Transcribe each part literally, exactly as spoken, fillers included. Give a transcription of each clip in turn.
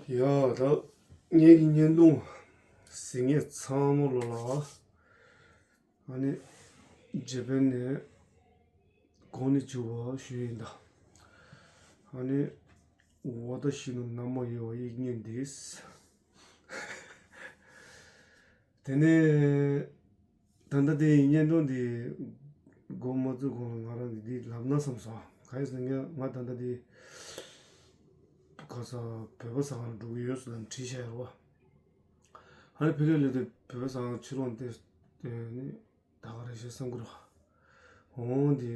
ཡ་ད་ངེད་ཀྱི་བརྙན་ཐུང་གཟིགས་མཁན་ཚང་མ་ལོ་ལ། ཨ་ནི་ཇེ་པན་ནས་གོང་ནས་མཇུག་བ་ཞུ་ཡིན་ད། ཨ་ནི་私の名前は言えないです。 དེ་ནས་ད་ལྟ་དེ་བརྙན་ཐུང་འདི་འགོ་མ་བཙུགས་གོང་ལ་ང་རང་གིས་འདི་ལབ་ན་བསམ་སོང་། གང་ཡིན་ཟེར་ན་ང་ད་ལྟ་འདི་ག་ས་བོད་པ་ཟ་ཁང་ལ་འགྲོ་གི་ཡོད་ཟེར་ལབ་བྲིས་བཞག་ཡོད་རེད་བ། ཨ་ནི་ཕ་གིར་སླེབས་དུས་བོད་པ་ཟ་ཁང་ཕྱི་ལོགས་ནས་བལྟས་ནས་ད་ག་རེ་བྱེད་བསམ་གི་རེད་བ། འོང་འདི་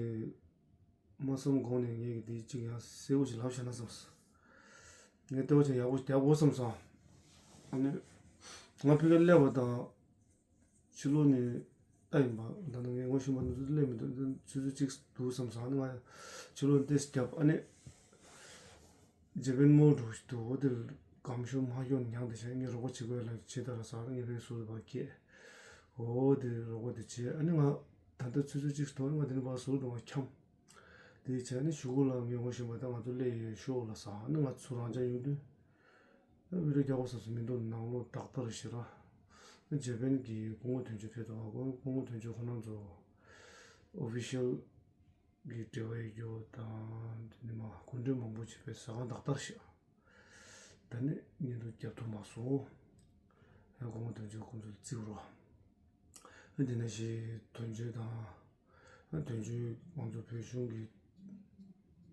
མ་བསམ་གོང་ནས་ངས་ཀྱི་འདི་གཅིག་ཡང་གསལ་པོ་ཞིག་ལབ་བཞག་ན་བསམ་སོང་། ངས་ལྟེ་བ་ཅིག་ཡག་པོ་རྒྱབ་དགོས་བསམ་སོང་། ཨ་ནི་ང་ཕ་གིར་སླེབས་པ་དང་ཕྱི་ལོགས་ནས་ལྟ་ཡིན་པ་ད་ནི་ངས་ངོ་ཤེས་པ་འདི་ཚོ་སླེབས་མི་འདུག་ཆུ་ཚོད་གཅིག་འདུག་བསམ་སོང་། ཨ་ནི་ང་ཕྱི་ལོགས་ནས་ཏོག་ཙམ་རྒྱབ། ཨ་ནི་ཇེ་པན་མོལ་འགྲོ་ཞིག་འདུག་འོ་དེར་སྒམ་ཤུ་མ་ཤོར་མྱངས་ཏེ་བྱས། ངས་རོགས་པ་བྱེད་དགོས་ལ་བྱེད་ད་ར་ཟེར། ངས་ཕ་གིར་ཟུར་དུ་ཕར་བསྐྱལ། འོ་དེ་རོགས་པ་དེ་བྱས། ཨ་ནི་ང་ད་ལྟ་ཆུ་ཚོད་གཅིག་འདུག་ང་དེ་ནས་ཕར་ཟུར་དུ་ཕར་འཁྱམས། དེ་བྱས་ནས་གཞུག་གུ་ལ་ངས་ངོ་ཤེས་པ་དང་ང་ཚོ་སླེབས་ཡོད་ཤོག་ལ་ཟེར། ཨ་ནི་ང་ཚོ་རང་འཇགས་ཡོང་དུས་ཨ་བི་ཌི་ཡོ་རྒྱག་དགོས་བསམ་སོང་། མི་འདུག་ནང་ལོགས་རྡོག་ཐར་ཞིག་ར། ཨ་ཇེ་པན་གྱི་སྐུ་ངོ་དོན་གཅོད་ཕེབས་འདུག་ཨ་སྐུ་ངོ་དོན་གཅོད་ཁོ་རང་ཚོ་ཨོ་ཕི་ཤལ་གྱི་འབྲེལ་བ་ཡོད་རྒྱུ་དང་དེ་ནས་མ་སྐུ་མགྲོན་མང་པོ་ཅིག་ཕེབས། ཟ་ཁང་རྡོག་ཐར་ཞིག་ད་ནི་བརྙན་ཐུང་རྒྱབ་ཐུབ་མ་སོང་། ཡང་སྐུ་ངོ་དོན་གཅོད་ཁོང་ཚོ་ལ་བརྩི་རོགས། ཨ་དེ་ནས་ཞེས་དོན་གཅོད་དང་། ཨ་དོན་གཅོད་ང་ཚོ་བོད་གཞུང་གི་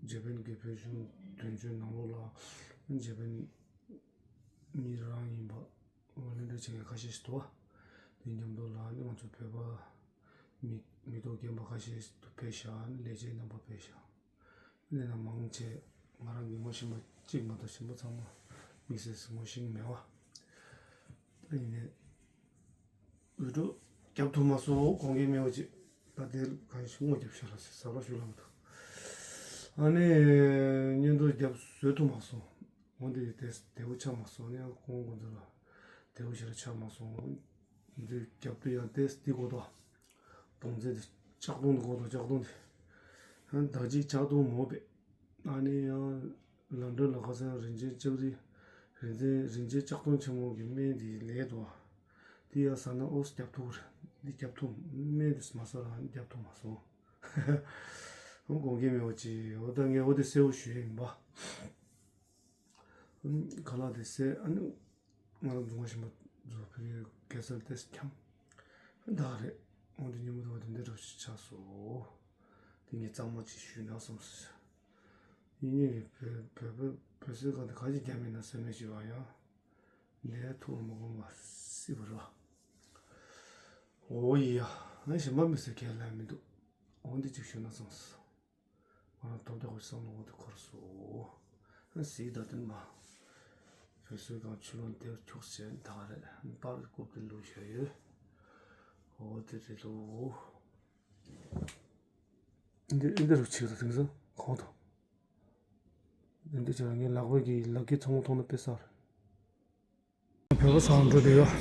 ཇེ་པན་གྱི་བོད་གཞུང་དོན་གཅོད་ནང་ལོགས་ལ་ཇེ་པན་མི་རང་ཡིན་པ་ཝོ་ལན་ཊི་ཡར་བྱེད་མཁན་ཁ་ཤས་ཤིག་འདུག་བ། དེ་མཉམ་དུ་ལ་ནི་ང་ཚོ་བོད་པ་མི་མི་ཐོག་རྒན་པ་ཁ་ཤས་ཤིག་ཕེབས་ཤག་ལས་བྱེད་རྣམ་པ་ཕེབས་ཤག་དེ་ནས་མང་ཆེ་ང་རང་གི་ངོ་ཤེས་པ་གཅིག་མ་གཏོགས་གཞན་པ་ཚང་མ་དམིགས་བསལ་ངོ་ཤེས་མེད་བ། ད་ཡིན་ནའི་འུད་སྒྲོག་རྒྱབ་ཐུབ་མ་སོང་། དགོངས་འགལ་མེད་པ་ཅིག་ད་དེར་གང་ཞིག་ངོ་རྒྱབ་ཤག་ལ་ཟེར་ཟབ་ར་ཞུ་ལ་མ་ཐུབ། ཨ་ནི་བརྙན་ཐུང་རྒྱབ་བཟོད་ཐུབ་མ་སོང་། འོ་འདི་དེ་བདེ་པོ་ཆགས་མ་སོང་། ཨ་ནི་ཁོང་ཁོང་ཚོ་ལ་བདེ་པོ་ཞེ་དྲག་ཆགས་མ་སོང་། འདི་རྒྱབ་དུས་ཡང་ཏེས་འདི་གོ་ཏོ། གདོང་རྩེ་འདི་ལྕགས་གདོང་འདི་གོ་ཏོ། ལྕགས་གདོང་འདི་ཡང་ད་ཅིག་ལྕགས་གདོང་མོ་པས། ཨ་ནི་ཡང་ལན་ཀྲན་ལ་ཁ་སང་རིན་ཆེན་ལྕགས་རི་རིན་ཆེན་རིན་ཆེན་ལྕགས་གདོང་ཆེན་མོ་གི་སྨན་འདི་ལས་དོ། འདི་ཡང་ཟ་ན་ཨོ་སི་རྒྱབ་ཐུག་རེད། འདི་རྒྱབ་ཐུག་སྨན་འདི་མ་ཟ་ར་རྒྱབ་ཐུག་མ་སོང་། ཨོ་དགོངས་འགལ་མེད་པ་ཅིག་འོ་ད་ངས་འོ་དེ་གསལ་པོ་ཞུ་ཡ་ཡིན་པ། ཁ་ལག་དེ་བཟས། ཨ་ནི་ང་རང་རྫོང་ཁ་ཞིམ་པ་རྫོང་ཕ་གིའི་གེ་སར་ཏེས་འཁྱམ། ཨ་ནི་ད་ག་རེད། འོ་དེ་ཉིན་མོ་དང་དེ་འདྲ་འདྲ་ཞིག་ཆགས་སོང་། དེ་ངས་གཙང་མ་ཅིག་ཞུས་ན་བསམ་སོང་། ཡིན་ནའི་བོད་བོད་བོད་བོད་སྲོལ་གང་དེ་ག་ཅིག་རྒྱབ་མིན་ན་སེམས་མེད་ཞིག་བ་ཡང་ལས་ཐུགས་མ་དགོངས་པ་སྲིད་པ་རེད་བ། འོ་ཡ། ཨ་ནི་ཞིམ་པ་མི་ཟེར་མཁན་ལ་མི་འདུག་འོ་འདི་ཅིག་ཞུས་ན་བསམ་སོང་། ང་རང་ཐོབ་རྒྱག་པའི་བསམ་བློ་འོ་དེ་འཁོར་སོང་། གཟིགས་དང་བསྟུན་མ། བོད་སྲོལ་གང་ཆུ་ལོན་དེར་འཁྱོག་བྱས་ད་རེད། པར་རྐུབ་ཏུ་བླུགས་བཞག་ཡོད། འོ་དེ་རེད་དོ། འདི་འདི་རུ་ཆིག་ཏུ་དེང་སང་གོང་དུ། འདི་ཅག་ངའི་ལག་པའི་གི་ལག་གི་ཚོང་མཐོང་ན་དཔེ་གསར། བོད་པ་ཚང་འགྲོ་དེ་ཡོད།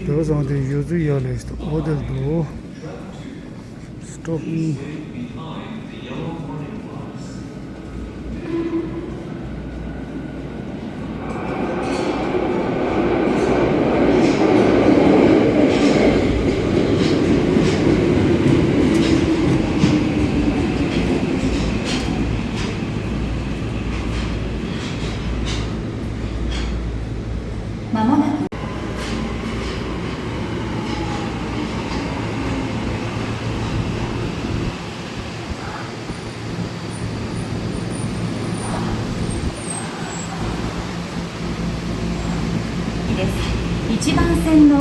བོད་པ་ཚང་དེ་ཡོད་ཚུལ་ཡག་ལས་ཨོ་དེར་འགྲོ། Stop me. Ichiban sen no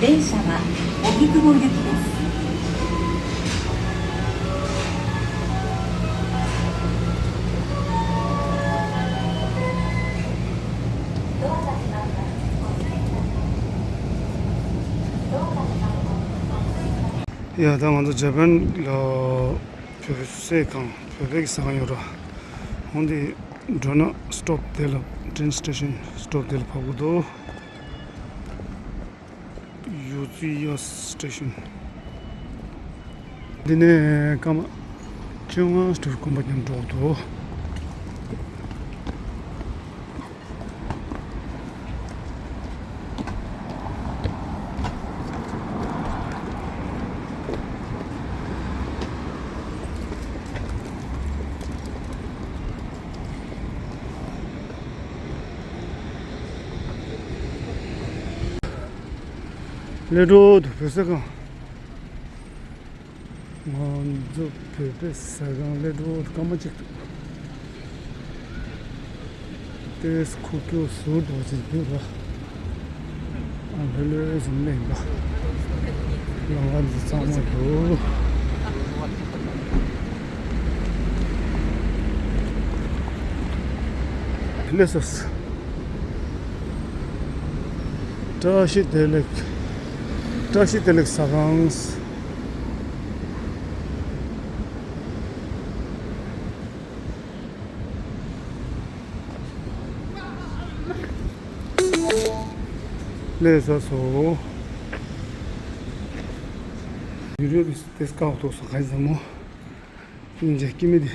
densha wa Ogikubo yuki desu. いや、ད་ང་ཚོ་ཇ་པན་ལ་བོད་པའི་སའི་གང་བོད་པའི་ཟ་ཁང་ཡོད་ར། འོན་ཏེ་འགྲོ་ན་སི་ཊོབ་དེ་ལ་ཊེན་སི་ཊེ་ཤན་སི་ཊོབ་དེ་ལ་བབས་དགོས་འདུག་ཡུ་ཙི་ཡ་སི་ཊེ་ཤན། འདི་ནས་སྐར་མ་བཅོ་ལྔ་སི་ཊོབ་གོམ་པ་མཉམ་འགྲོ་འདུག་ལས་འགྲོ་འདུག་བོད་ཟ་ཁང་། ང་ཚོ་བོད་པའི་ཟ་ཁང་ལས་འགྲོ་འདུག་སྐར་མ་གཅིག་འདུག་ཏེས་ཁུག་ཀྱོག་ཟུར་དུ་ཅིག་འདུག་ལ། ཨ་ལྷོད་ལྷོད་ཟིན་ལེན་པ། ལམ་ཁ་འདི་གཙང་མ་འདུག་ལགས་སོ། བཀྲ་ཤིས་བདེ་ལེགས། བཀྲ་ཤིས་བདེ་ལེགས་ཟ་ཁང་། ལས་ས་སོ། ཡུ་རོ་དེ་སྐག་ཐོག་སོ་ག་ཟ་མོ། སྙིང་རྗེ་སྐྱེ་མི་དེ།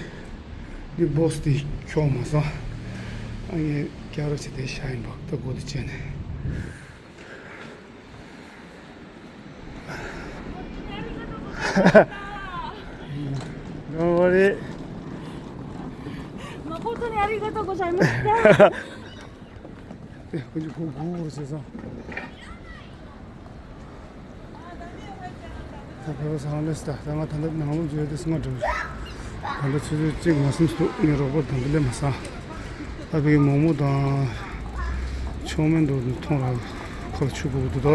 འདི་བོགས་དེ་ཁྱོག་མ་ས། ཨ་ངས་སྐྱ་རོ་བྱས་ཏེ་ཤ་ཡིན་པ་ད་སྒོ་དེ་བྱས་ནས། Don't worry. 誠にありがとうございました。 ཨེ་ཁོ་ཚོ་གུག་གུག་བྱས་སོང་། ད་བོད་པ་ཚང་ལས་ད་ད་ང་ད་ལྟ་ནང་ལོགས་འཛུལ་ཏེ་སྔ་འགྲོ། ད་ལྟ་ཆུ་ཚོད་གཅིག་མ་ཟིན་འདུག་ངས་རོགས་པ་ད་ལྟ་སླེབས་མ་སོང་། ད་བོད་ཀྱི་མོག་མོག་དང་མཆོག་མེ་འདུག་མཐོང་ར་ཁོ་ལ་ཆུ་དགོས་འདུག་ད།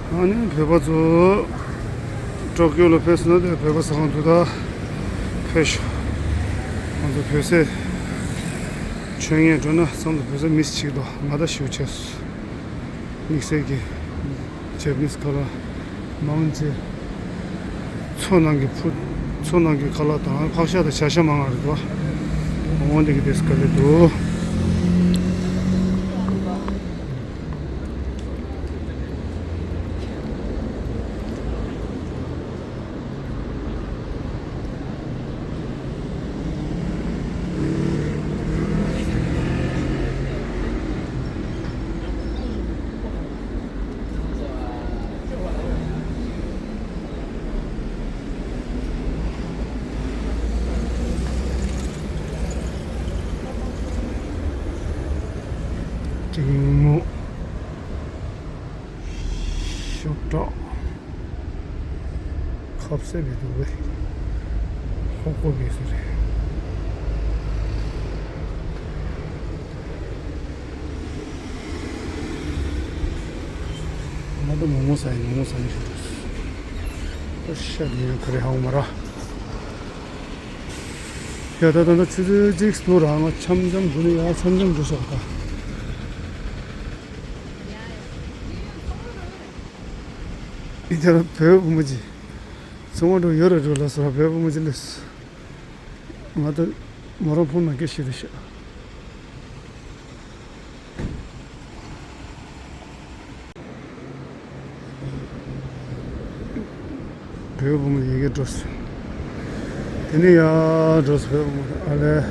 ཨ་ནི་བོད་པ་ཚོ་ཊོ་ཀིའོ་ལ་ཕེབས་སོང་ན་དེ་བོད་པ་ཟ་ཁང་དུ་ད་ཕེབས་ཤོག་ང་ཚོ་བོད་ཟས་མཆོད་མཇལ་འགྲོ་ན་ཚང་དུ་བོད་ཟས་མིས་བྱེད་ཀྱི་འདུག་ང་ད་ཞུ་བྱས་སོང་། དམིགས་བསལ་གྱི་ཇེ་པ་ནིས་ཁ་ལག་མང་ཆེ་མཚོ་ནང་གི་ཕུ་མཚོ་ནང་གི་ཁ་ལག་དང་ཕག་ཤ་དང་བྱ་ཤ་མང་བ་རེད་པ། འོང་འདི་གི་དེ་སྐབས་ལས་འདུག་གྲང་མོ། ཤོག་གྲོག་ཁབ་སེ་བི་འདུག་བས། ཧོ་ཀོ་བི་སེ་རེད། ང་ད་མོག་མོག་ཟ་ཡིན། མོག་མོག་ཟ་ཡིན་ཞུ་དུས། ཤ་དེ་ཡང་ག་རེ་ཧ་གོ་མ་ར། ཡ་ད་ད་ད་ཆུ་ཚོད་གཅིག་འདུག་ར། ང་འཆམ་འཆམ་འགྲོ་ནི། ཡ་འཆམ་འཆམ་འགྲོ་ཤག་ད། ཨི་ཐ་ལ་བོད་བུ་མོ་ཅིག་ཚོང་བ་འགྲོ་ཡོད་ར་འགྲོ་ལ་སོ་བོད་བུ་མོ་ཅིག་ལས། ང་ད་མོ་རང་ཕུང་ན་སྐད་ཤེས་རེད་ཤག་བོད་བུ་མོ་ཡི་གེ་འགྲོ་སོང་། དེ་ནས་ཡར་འགྲོ་སོང་། བོད་བུ་མོ་ཨ་ལས་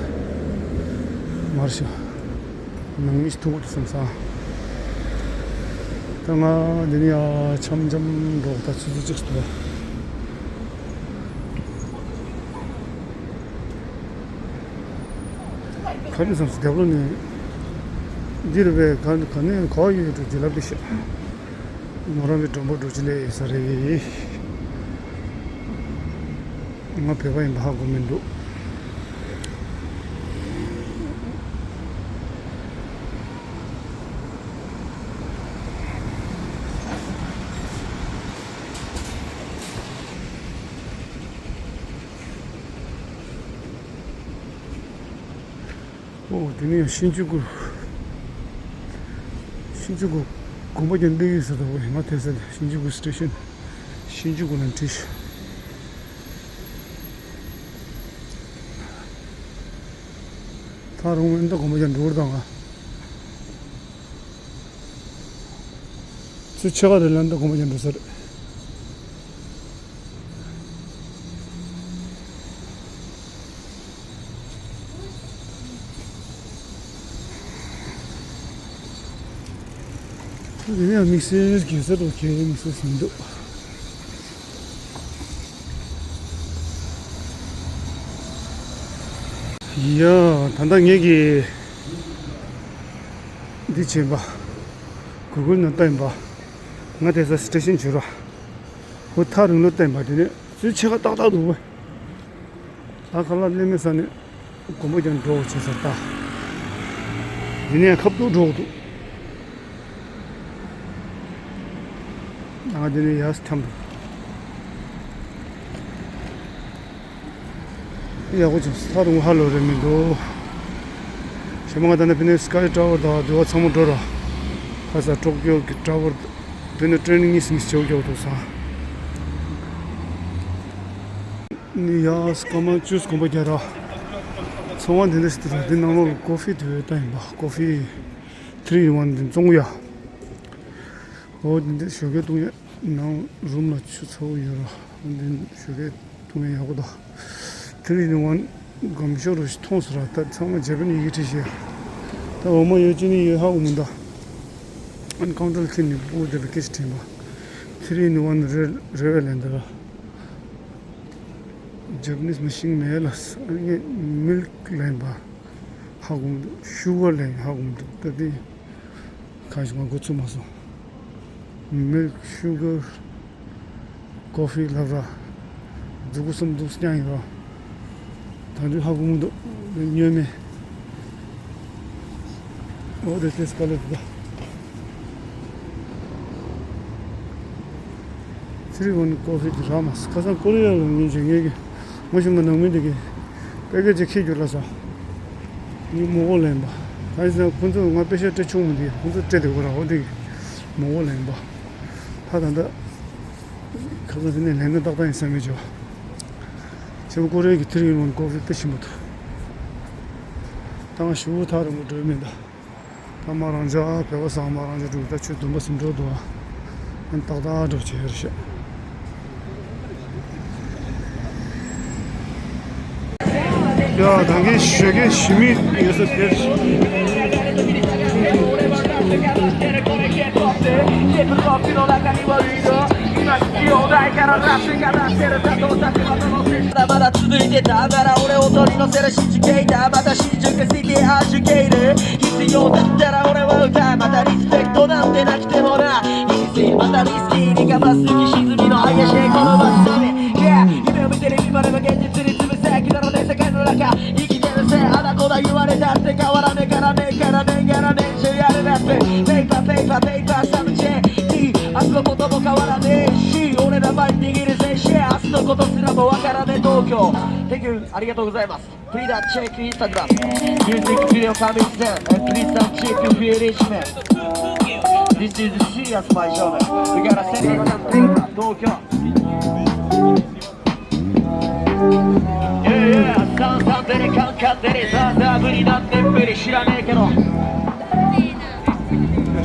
མར་ཤོག་ནང་མི་ཐུག་འགྲོ་སོང་ས། ད་ང་འདི་ནས་ཡར་འཆམ་འཆམ་འགྲོ། ད་ཆུ་ཚོད་གཅིག་འདུག་ག་ནས་བསམ་སོང་། རྒྱབ་ལོགས་ནས་འདི་རུ་བས་ག་ག་ནས་ག་ཡོད་འགྲོ་ཅི་ལབ་དེ་ཤག་མོ་རང་གི་མགྲོན་པོ་འགྲོ་ཅི་ལས་ཡོད་ས་རེད། ང་བོད་པ་ཡིན་པ་ཧ་གོ་མི་འདུག་ཨོ་དེ་ནས་ཡང་ཤིན་ཅུ་ཀུ། ཤིན་ཅུ་ཀུ་དགོན་པ་ཀྱང་སླེབས་ཡོད་ཟེར་འདུག་ང་ཐོས་ས་དེ་ཤིན་ཅུ་ཀུ་སི་ཊེ་ཤན། ཤིན་ཅུ་ཀུ་ལ་འཁྲིད་ཤག་ད་རུང་ཨེ་འདྲ་དགོན་པ་ཀྱང་འགྲོ་བར་དང་ང་། ཚུར་ཕྱེད་ཀ་རེ་ལ་འདི་དགོན་པ་ཀྱང་འགྲོ་ས་རེད། འདི་ནས་དམིགས་བསལ་གེ་སར་འགྲོ་གི་དམིགས་བསལ་ཟིན་འདུག་ཡ། ད་ལྟ་ངེད་ཀྱིས་འདི་བྱས་པ། གུར་ནང་བསྟན་པ། ང་དེ་ས་སི་ཊེ་ཤན་བྱོས་ར། ཧོ་ཐག་རིང་ལོ་བསྟན་པ་དེ་ནས་ཚུར་ཕྱེད་ཀ་ཏག་ཏག་འདུག་བས། ད་ཁ་ལག་ལེན་མེད་ས་ནས་དགོན་པ་ཀྱང་འགྲོ་བྱེད་ས་ལྟ། དེ་ནས་ཁབ་ཏུ་འགྲོ་འདུག་ང་དེ་ནས་ཡར་འཁྱམས་འདུག་ཡག་པོ་བྱུང་། ས་རུང་ཧ་ལོ་རེད་མི་འདུག་ཞེ་མ་ང་ད་ནི་ཕི་ནས་སི་ཀའི་ཊ་ཝར་དང་དུ་བ་ཚང་མ་འགྲོ་ར། ཁ་ས་ཊོ་ཀིའོ་གི་ཊ་ཝར་དུ་ནི་ཊེན་གཉིས་གཉིས་བྱེད་འགྱོ་འདུག་ས། ནི་ཡ་སྐར་མ་བཅུ་གོམ་པ་རྒྱག་ར། ཚོང་བ་འདི་འདྲ་ཞིག་འདུག་འདི་ནང་ལོགས་ལ་ཀོ་ཧྥི་དེ་ད་ཡིན་པ། ཀོ་ཧྥི་ཐི་རི་ཨིན་ཝན་འདི་བཙོང་གི་ཡ། འོ་འདི་འདྲ་ཞོགས་ཀས་བཏུང་ཡ། ནང་རུམ་ལ་ཆུ་ཚ་པོ་ཡོད་ར། འདི་ཞོགས་ཀས་བཏུང་ཡ་ཡག་པོ་འདུག་ཐི་རི་ཨིན་ཝན་སྒམ་ཤོག་རུ་ཞིག་མཐོང་སོང་ར། ད་ཚང་མ་ཇེ་པ་ནི་ཡི་གེ་བྲིས་ཤག་ད་འོ་མ་ཡོད་ཅི་ནི་ཡོད་ཧ་གོ་མི་འདུག་ཨན་ཀའུན་ཊར་ལ་ཁྱེར་ནས་སྤུ་གུ་དེ་ལ་སྐད་ཆ་དྲིས་པ། ཐི་རི་ཨིན་ཝན་རེད་རེད་པས་ལབ་འདུག་ར། ཇེ་པ་ནི་སི་མེ་ཤིན་མེད་ལ། ཨ་ནི་མིལ་ཀི་ལབ་པ་ཧ་གོ་མི་འདུག་ཤུ་གར་ལབ་ཧ་གོ་མི་འདུག་ད་དེ་གང་ཞིག་ང་འགོ་ཚུགས་མ་སོང་། མིལ་ཀི་ཤུ་གར་ཀོ་ཧྥི་ལབ་ར། མཛུ་གུ་གསུམ་འདུག་སྙམ་ཡོད་ར། ད་དུང་ཧ་གོ་མི་འདུག་སྨྱོན་མེད། འོ་དེ་ཏེས་ཀ་ལེ་དུ་ད། ཐི་རི་ཨིན་ཝན་ཀོ་ཧྥི་དེ་རག་མ་སོང་། ཁ་སང་ཀོ་རི་ཡ་ལ་ཉིན་བྱེད་མཁན་གྱི་ངོ་ཤེས་པ་ནང་མི་དེ་གིས་པེ་ཀེ་ཇི་ཅིག་ཁྱེར་རྒྱུགས་ལབ་སོང་། ངས་མོ་གོ་ལེན་པ། གང་ཡིན་ཟེར་ན་ཁོ་ཚོས་ང་པེ་ཤ་སྤྲད་ཆོག་མི་འདུག་ཁོ་ཚོས་སྤྲད་དེ་གོ་ར། འོ་དེ་གིས་མོ་གོ་ལེན་པ། ད་ད་ད་ཁ་སང་དེ་ནས་ལེན་ན་ཏག་ཏག་ཡིན་བསམ་པའི་བྱ་བ། ཆེན་པོ་ཀོ་རི་ཡ་གི་ཐི་རི་ཨིན་ཝན་ཀོ་ཧྥི་དཔེ་ཞིམ་པོ་འདུག་ད་ང་ཞུ་བོ་ཐག་རིང་པོ་འགྲོ་མིན་ད། ད་མ་རང་ཅག་བོད་པ་ཚང་མ་རང་ཅག་འགྲོ་ད་ཆུ་དུམ་པ་གསུམ་འགྲོ་འདུག་ཨ་ཏག་ཏག་འགྲོ་བྱས་རེད་ཤག་ཡ་ད་གིན་ཞོགས་ཀས་ཞི་མི་ཡོད་ས་དེར།まだまだ続いてたなら俺を取り寄せる新宿系だまた新宿シティ預ける必要だったら俺は歌うまたリスペクトなんてなくてもな一時またリスキーにかますに沈みの激しいこの街並み Yeah 夢を見てる今でも現実に潰せくだらない世界の中生きてるせいあだこだ言われたって変わらねえからねえからねえやらねえしやるだって Paper paper paper subject 明日のことも変わらねえし俺ら前に握る全身明日のことすらもわからねえ東京 Thank you ありがとうございます Please check Instagram. Music video coming soon. And please don't check your finish man. This is serious, my genre. We gotta send it on the paper. Tokyo. Yeah, yeah. San san tere kan kan tere za za buri nan te peri shiranekedo.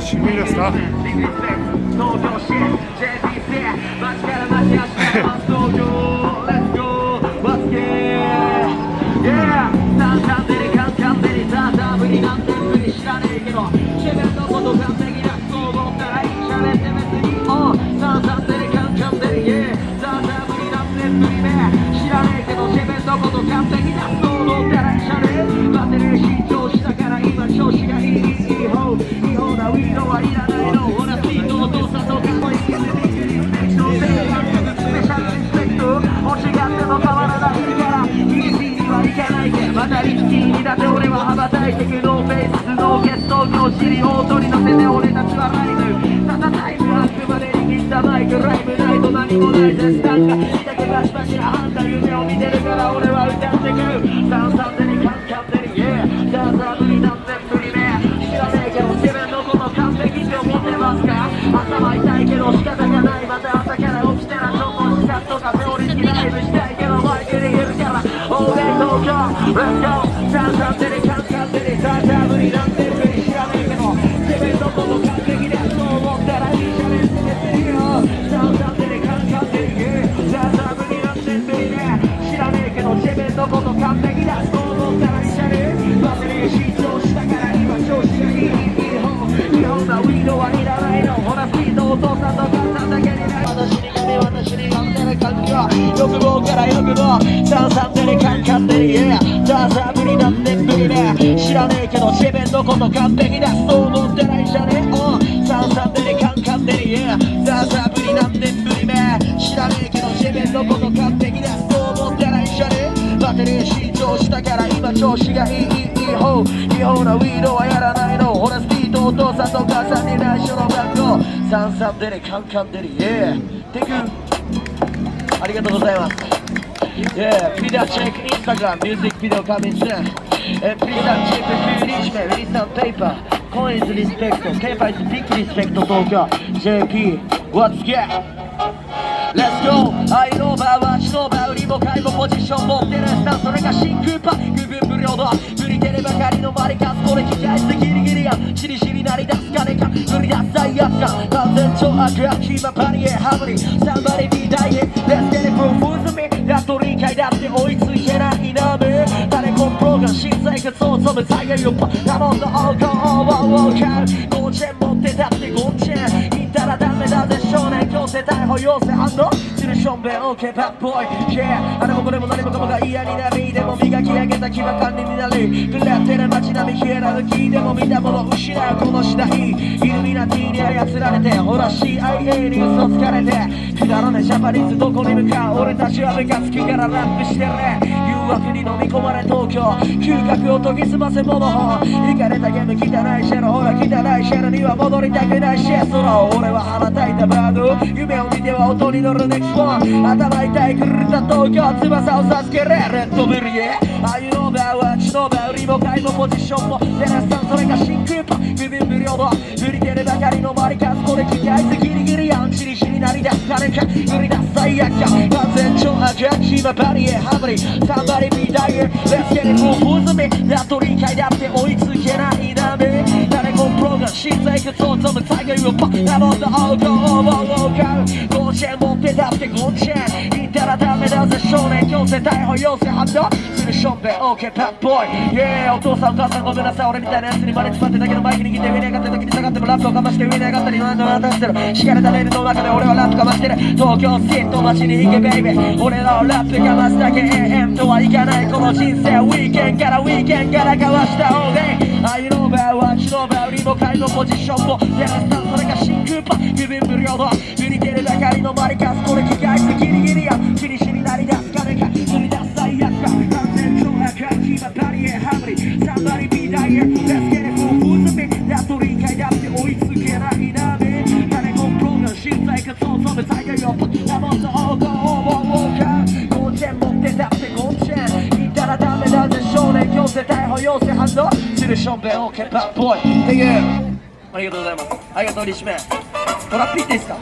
Shimira sa. Tokyo shit. J P C. Let's go. Let's go. Let's go. Yeah. 欲望から欲望 San san tere kan kan tere yeah さんさん無理なんて無理ね知らねえけど自分のこと完璧だそう思ってないじゃねえ uh さんさん調子がいい、いい、いい方、いい方な、ウィードはやらないの。ほら、スピード、お父さんとお母さんに内緒の学校。サンサン出る、カンカン出る、yeah。Thank you。ありがとうございます。Yeah, Peter check Instagram, music video coming soon. And please don't check the finish, man. Release some paper. Coins respect, K five big respect, Tokyo. J P, what's good? Let's go! 愛のバーは血のバー、売りも買いもポジション持ってるスタンス、それが真空パン、身分不良の振り切ればかりのマリカス、これ機械質ギリギリや、しりしり鳴り出す金か、振り出す罪悪感、完全懲悪、秋葉パリへハブリ、somebody be dying, let's get it, proof for me, やっと理解だって追いつけないなめ、誰コンプロが新生活を染めたがよっぱ、I'm on the alcohol, walk out, ゴンチェン持ってたってゴンチェン、言ったらダメだぜ少年強制逮捕要請、反動 するしょんべん OK bad boy yeah あれもこれも何もかもが嫌になりでも磨き上げた牙管理になり触れてる街並みヒエラルキーでも見たもの失うこの時代イルミナティに操られてほら シーアイエー に嘘つかれてくだらねえジャパニーズどこに向かう俺たちは部活着からラップしてる誘惑に飲み込まれ東京嗅覚を研ぎ澄ませモノホンイカれたゲーム汚いシェロほら汚いシェロには戻りたくないシェスロー俺は羽ばたいたバード夢を見ては音に乗る next one 頭痛い狂った東京翼を授けるレッドブルイああいうのがうちのバウリも買いもポジションも照らすそれが真空パンビビン無料の振り切るばかりのマリカスこれ機械質ギリギリアンチリ死になりだ誰か振り出す最悪か完全懲悪が牙パリへハブリ Somebody be dying Let's get it move with me やっと理解だって追いつけないダメ誰コンプロが新生活を望むタイガーをパッ I'm on the alcohol, walk out 甲子園持ってだって甲子園行ったらダメだぜ少年強制逮捕要請反動するしょんべん OK bad boy yeah お父さんお母さんごめんなさい俺みたいなやつに生まれちまってだけどマイク握って上に上がった時に下がってもラップをかまして上に上がったりなんとなくしてる敷かれたレールの中で俺はラップかましてる東京スイート街に行け baby 俺らをラップかますだけ エーエム とはいかないこの人生 weekend から weekend から交わした all day 愛のバーは血のバーにも買いのポジションもやらせたそれが真空パン giving 無料の 振り切るばかりのマリカスこれ機械質ギリギリや気にしになりだす金か振り出す罪悪感完全懲悪牙パリへハブリ Somebody be dying Let's get it move with me やっと理解だって追いつけないなめ誰コンプロが新生活を染めたいがよ I'm on the alcohol walk out 甲子園持ってだって甲子園行ったらダメだぜ少年強制逮捕要請反動するしょんべん OK bad boy Thank you ありがとうございます。ありがとう、リッチメン。トラップいっていいですか？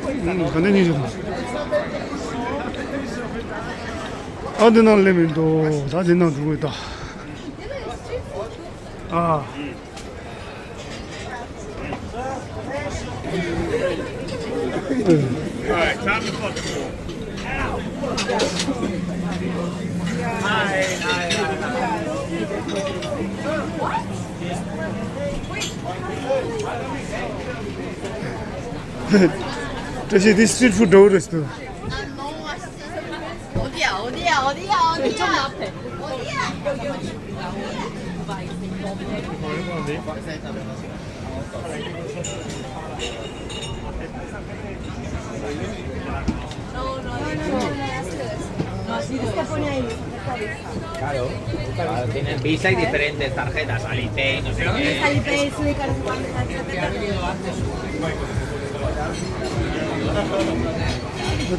うん、金にいるの。ཨ་འདི་ནང་སླེབས་མི་འདུག་ད་འདི་ནང་འགྲོ་དགོས་ད། ཨ། བཀྲ་ཤིས་འདི་སི་ཊི་རིཊ་ཕུཌ་འདྲ་བོ་རེད་ཟེར། 어디야, 어디야, 어디야, 어디야? 좀 앞에. 어디야? 여기, 여기. Claro. Claro, tienen vista y diferentes tarjetas, Alipay, no sé qué. Alipay, Suica, no sé cuánto, etcétera.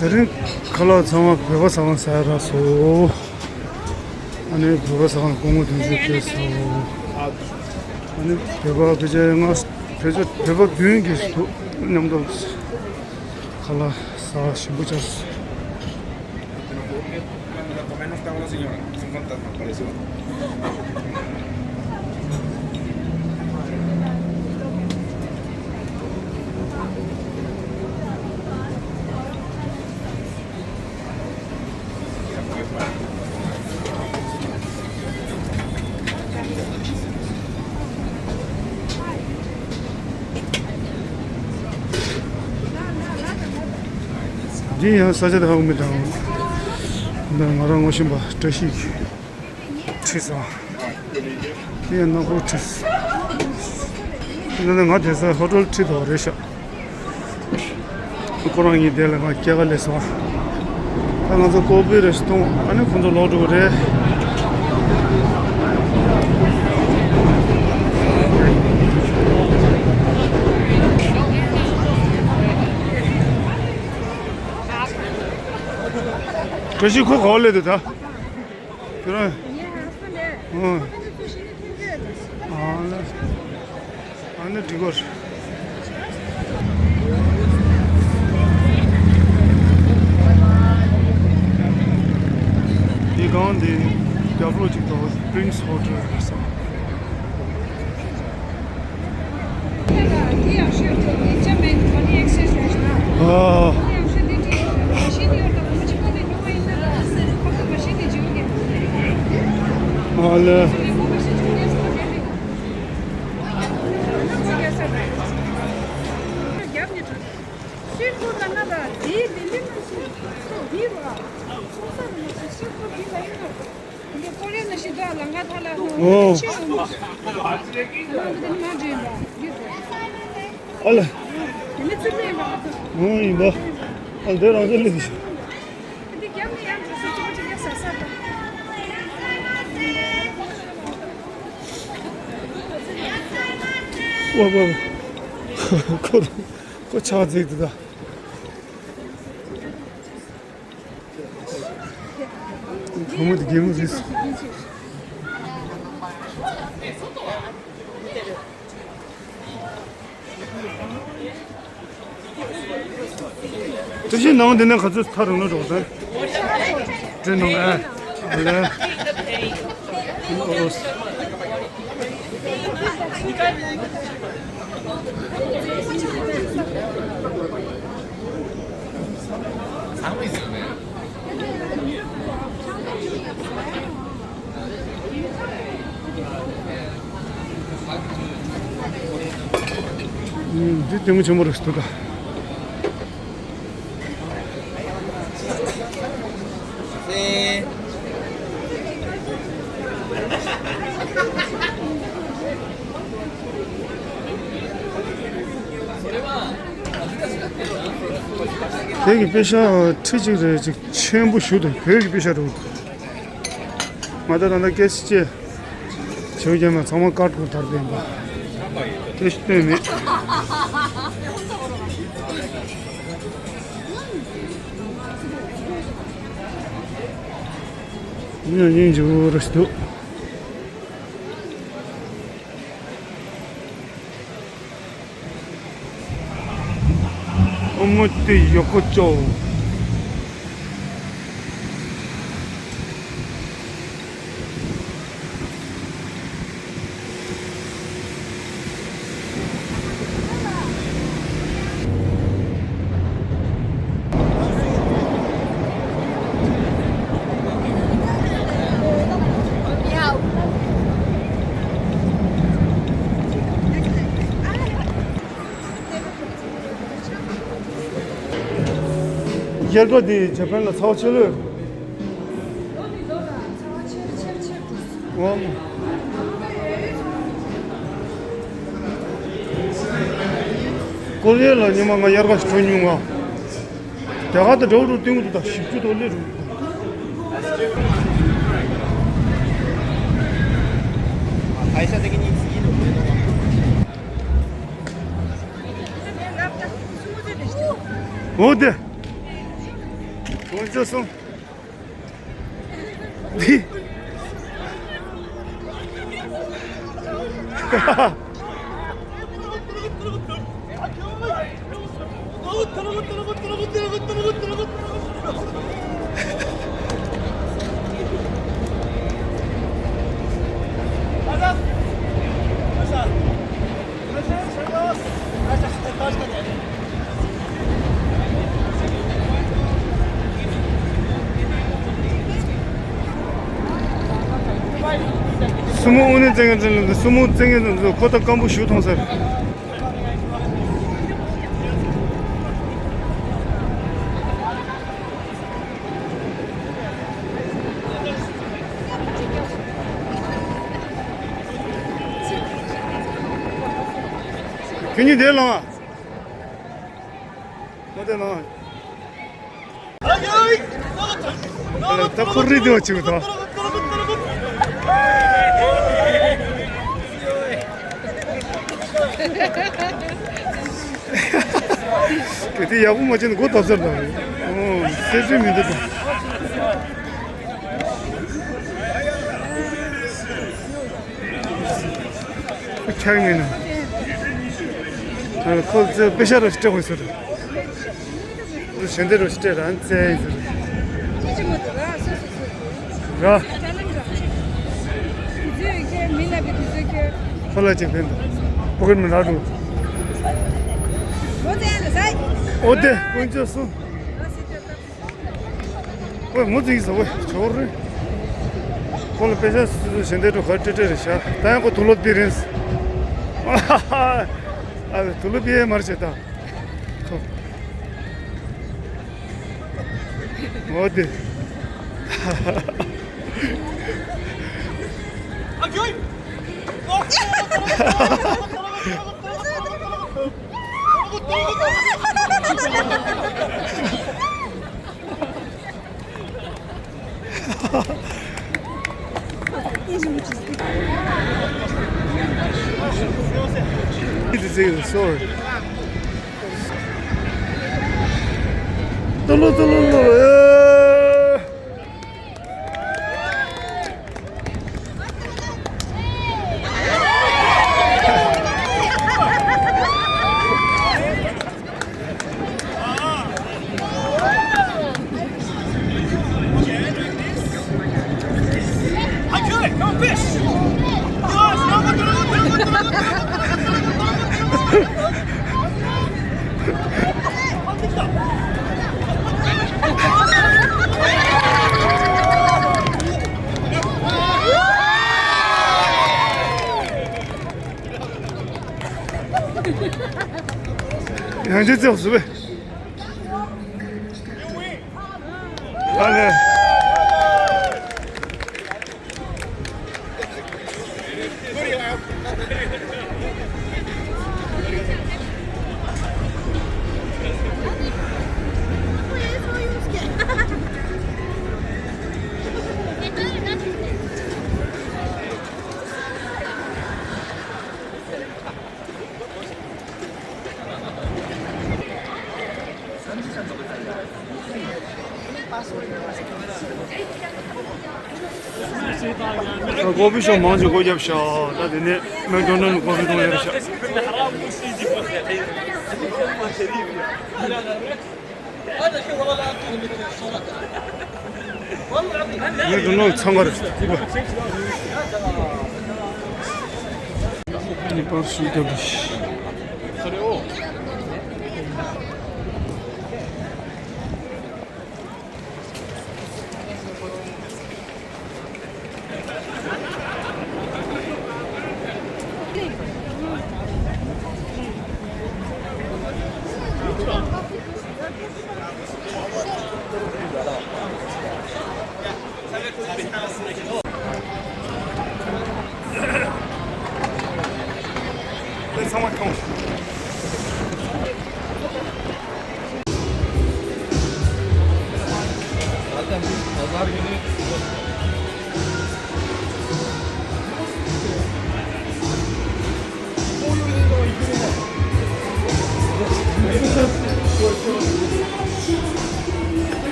དེ་རིང་ཁ་ལག་ཚང་མ་བོད་པ་ཚང་མ་ཟ་རག་སོང་། ཨ་ནི་བོད་པ་ཚང་མ་སྐུ་ངོ་དོན་གཅོད་ཕེབས་སོང་། ཨ་ནི་བོད་པ་ཕལ་ཆེར་ལྔ་ཕལ་ཆེར་བོད་པ་བདུན་གྱིས་འདུག་མཉམ་དུ་ཁ་ལག་ཟ་ཞིམ་པོ་བྱས། འདི་ཡང་ས་ཆ་དེ་ཧ་གོ་མི་དང་། འདི་ང་རང་ངོ་ཤེས་པ་བཀྲ་ཤིས་ཁྲིད་སོང་། འདི་ཡང་ནག་པོ་ཁྲིད། འདི་ནི་ང་དེང་སང་ཧོ་ཊེལ་ཁྲིད་དོ་རེད་ཤག་ཁོ་རང་གཉིས་དེ་ལ་ང་སྐྱེལ་ག་སླེབས་སོང་། ད་ང་ཚོ་ཀོ་པི་རེ་ཞིག་འཐུང་། ཨ་ནི་ཁོང་ཚོ་ལོག་འགྲོ་གི་རེད། བཀྲ་ཤིས་ཁོ་ག་པར་སླེབས་འདུག་ད། ཁྱོད་རང་། ཨང་། ཨ་ལ། ཨ་ནི་འགྲིག་གོ། འདི་སྒང་འདི་རྒྱབ་ལོགས་གཅིག་ཏུ་Prince Hotel་རེད་ས། ཨ། ཨ་ལེ། ཨོ། ཨ་ལ། ཨོ་ཡིན་པ། ཨ་ལ་དེ་རང་ཚོ་སླེབས་ཤག་ཨོ་ཨོ། ཁོ་ཁོ་ཕྱག་འཚལ་འདུག་ད། བུ་མོ་དེ་རྒན་མོ་རེད། དེ་བཞིན་ནང་དེ་ནས་ག་ཚོད་ཐག་རིང་ལ་འགྲོ་དང་། དྲན་ནང་ཨ། ཨ་ལ། འདི་ལྟད་མོ་ཆེན་པོ་རེད་འདུག་ད། དེ་གི་པེ་ཤ་ཁྲི་གཅིག་རེད། ཅིག་ཆེན་པོ་ཞུ་དང་བོད་ཀྱི་པེ་ཤ་རེད། ང་ད་ད་ལྟ་སྐད་ཆ་བྱེད་བྱེད་རྒྱུ་མ་ཚང་མ་ཀར་ཀོར་དར་བས་པ། སྐད་ཆ་སྟོན་མེད། ཡིན་ཡང་ཡིན་འཇུ་རེ་ཞིག་འདུག་ཨོ་མོ་དེ་ཡོ་ཀོ་ཅོ། དབྱར་ཁ་འདི་ཇ་པན་ལ་ཚ་བ་ཆེ་ལོས། ཨོ། ཀོ་རི་ཡ་ལ་ཉི་མ་ང་དབྱར་ཁ་ཞིག་འགྲོ་མྱོང་ང་། རྒྱ་གར་དང་འདྲ་བོ་འགྲོ་སྟོན་གྱི་འདུག་ད་བཞི་བཅུ་དང་སླེབས་འགྲོ། འོ་དེ། འོ་ཅོ་སོང་། སྲུ་མོ་དངོས་གནས་བཙན་ངན་ཅན་ལ་འདི་སྲུ་མོ་བཙན་ངན་ཅན་ཁོ་ད་སྐམ་པོ་ཞུ་ཐོང་ཟེར། ཁྱོད་གཉིས་དེར་ལངས་ཨ། མ་དེར་ལངས་ཨ། ད་ཁོ་རི་དེ་བ་ཅིག་ད། གལ་ཏེ་ཡག་པོ་མ་བྱས་ན་མགོ་བཏབ་ཚར་དང་། ཨོ་སེ་ཚུལ་མི་འདུག་ད། ཁྱག་ངེས་ན། ཁོ་ཚོས་དཔེ་ཤ་ར་སྤྲད་དགོས་ཟེར། ཞལ་འདེབས་རོགས་ཞིག་སྤྲད་རང་བཙལ་ཡིན་ཟེར། ཅི་མོ་དུ་ར་སོ་སོ་སོ། ར། ད་ལམ་ར། དུས་ཚོད་ཁྱེད་མི་ལ་བི་དུས་ཚོད་ཁྱེད། ཁོ་ལ་ཅིག་ཕན་འདུག་ཕོ་ཁེ་མི་ལ་འགྲོ། མོ་ཙེ་ཡ་ལ་ཟ། ཨོ་དེ་དཀོན་མཆོག་གསུམ། ཨོ་མོ་ཙེ་ཡིན་ཟ་ཨོ་ཆོར་རེད། ཁོ་ལ་དཔེ་ཤ་སོ་སོ་ཞལ་འདེབས་རོགས་ག་སྤྲད་སྤྲད་རེད་ཤག་ད་ཡང་ཁོ་དུག་ལོག་པི་རེད། ཨ་དུག་ལོག་པི་ཡེ་མར་བྱེད་ད། ཁོ། ངོ་དེ། Sorry. ཏུ་ལུ་ཏུ་ལུ་ལུ། ཡང་ཅི་ཙེ་སུ་བེ། ཨ་ལེ། ཀོ་ཕི་ཤོབ་མང་ཆེ་སྒོ་བརྒྱབ་ཤག་ད་དེ་ནས་མེག་ཌོ་ནལ་ཀོ་ཕི་འཐུང་ཡོད་ཤག་མེག་ཌོ་ནལ་འཚང་ཁ་རེད། ངེས་པར་ཞུ་བརྒྱབ་རེད།